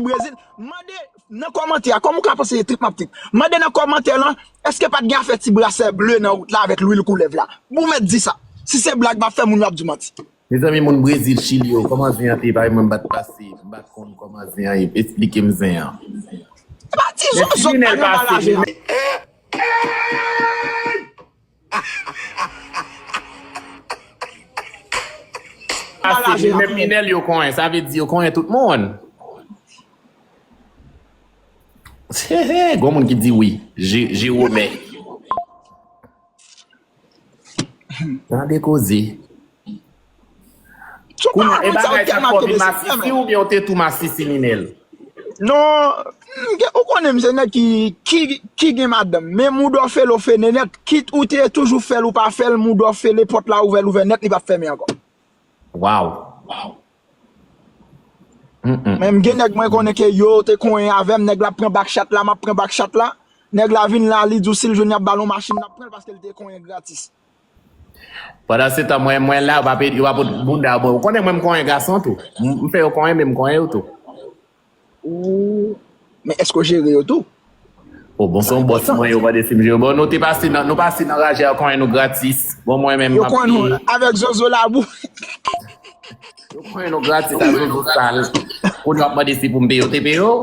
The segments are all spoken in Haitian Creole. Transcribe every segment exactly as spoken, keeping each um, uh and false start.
Brezil. Mande nan kòmantè a, kòman w ka panse se trip m ap trip? Mande nan kòmantè lan, èske pa t gen afè ti brasè ble nan wout la avèk lwil koulèv la? Bon, mèt di sa. Si se blag m ap fè, moun yo ap di manti. Mezanmi, moun Brezil, Chili yo, kòman zen an te ye? Paske mwen m pa t pase, m pa t konn kòman zen an ye. Esplike m zen an. Epa ti zozo k pa nan anbalaje a. Pase, menm Minèl yo konyen, sa vle di yo konyen tout moun. He, he, gon moun ki di wi, Je-, Jerome. Tande koze. Kounye a, e bagay sa k fè w vin masisi oubyen w te tou masisi, Minèl? Non, m gen, ou konnen m se nèg ki, ki, ki gen madanm. Men moudò fele w fele nèt, kit ou te toujou fè l ou pa fè l, moudò fele, pòt la ouvè l ouvè nèt, li p ap fèmen ankò. Waw. Men m gen nèg mwen konnen ke yo te konyen avè m, nèg la ap pran bak chat la, m ap pran bak chat la. Nèg la vin la, li di w si l jwenn y ap ba l yon machin, l ap pran l paske l te konyen gratis. Pandan se tan, mwen, mwen la, yo pa pe-, yo pa pot bounda ban mwen. Ou konnen mwen, m konyen gason tou. M, m fè yo konyen, men m konyen yo tou. Ou, men èske w jere yo tou? O, bon, se yon bòs mwen, yo mande si m jere. Bon, nou te pase nan, nou pase nan raje a, konyen nou gratis. Bon, mwen menm, m ap peye. Yo konyen nou avèk zozo labou. Yo konyen nou gratis a zozo sal. Kounye a w ap mande si pou m peye, yo te peye yo?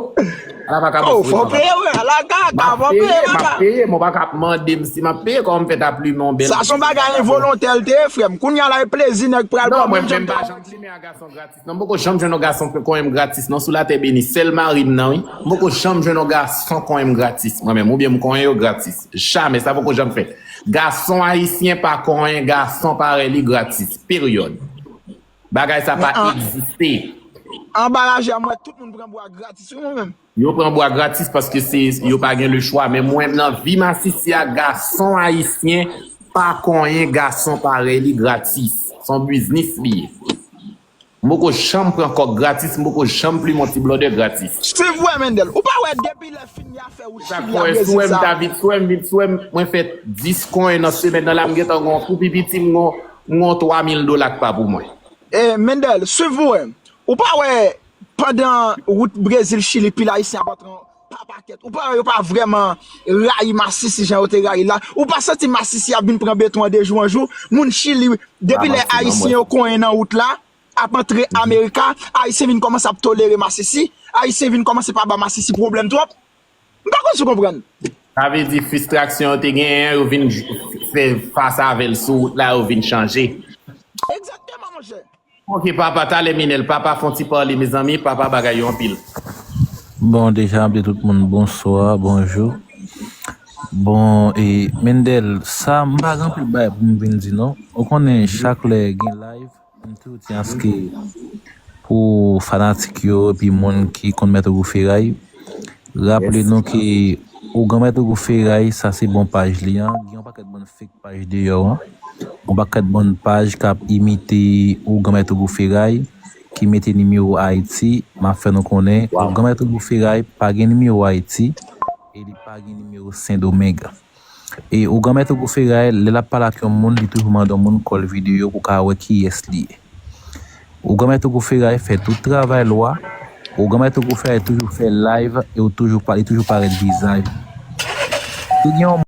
Ala pa ka bòs mwen. Fò w peye, wi. Ala ka, ka, fò w peye, m ap peye, men w pa ka ap mande m si m ap peye, kòman m fè ta plimen yon bèl. Sa se yon bagay envolontè l te ye, frè m. Kounye a la, e plezi nèg pral pran. Non, mwen menm pa janm plimen a gason gratis. Non, m poko janm jwenn yon gason konyen m gratis, non, sou latè beni. Sèl mari m nan, wi. M poko janm jwenn yon gason konyen m gratis, mwen menm. Oubyen m konyen yo gratis. Jamè, sa poko janm fèt. Gason ayisyen pa konyen gason parèy li gratis. Peryòd. Bagay sa pa egziste. Anbalaje a, m wè tout moun pran bwa gratis, wi, mwen menm. Yo pran bwa gratis paske se, yo pa gen lechwa. Men mwen, nan vi masisi a, gason ayisyen pa konyen gason parèy li gratis. Se yon biznis li ye. M poko janm pran kòk gratis, m poko janm plimen yon ti blòdè gratis. Suiv wè, Mendel. Ou pa wè depi lè fini afè wout Chili a Brezil sa? Sou wè m ta vin, sou wè m vin, sou wè m, mwen fè dis konyen nan semèn nan la, m gentan gon kou pi piti, m gon, m gon twa mil dola k pa pou mwen. E, Mendel, suiv wè. Ou pa wè pandan wout Brezil Chili pil ayisyen ap antre pa pakèt. Ou pa wè yo pa vrèman rayi masisi jan yo te rayi la. Ou pa santi masisi ap vin pran beton an de jou an jou. Moun Chili, depi lè ayisyen yo konyen nan wout la, ap antre Amerika, ayisyen vin kòmanse ap tolere masisi. Ayisyen vin kòmanse pa ba masisi pwoblèm twòp. M pa konn si w konprann. Sa vle di fristraksyon yo te genyen an, yo vin j-, fè fas avè l sou wout la, yo vin chanje. Egzakteman, monchè. Ok, papa, talè Minèl, papa fè yon ti pale, mezanmi, papa bagay yo anpil. Bon, deja, m ap di tout moun bonswa, bonjou. Bon, e, Mendel, sa, m pa gen anpil bagay pou m vin di, non. Ou konnen, chak lè gen live, m toujou di aske pou fanatik yo, epi moun ki konn Mèt Ogou Feray, raple nou ke Ougan Mèt Ogou Feray, sa se bon paj li an. Gen yon pakèt bann fake paj deyò an. Yon pakèt bann paj k ap imite Ougan Mèt Ogou Feray, ki mete nimewo Ayiti. M ap fè nou konnen, Ougan Mèt Ogou Feray pa gen nimewo Ayiti, e li pa gen nimewo Sendomeng. E Ougan Mèt Ogou Feray, lè l ap pale ak yon moun, li toujou mande yon moun kòl videyo pou ka wè kiyès li ye. Ougan Mèt Ogou Feray fè tout travay lwa. Ougan Mèt Ogou Feray toujou fè live e ou toujou pa-, li toujou parèt vizaj. Te gen yon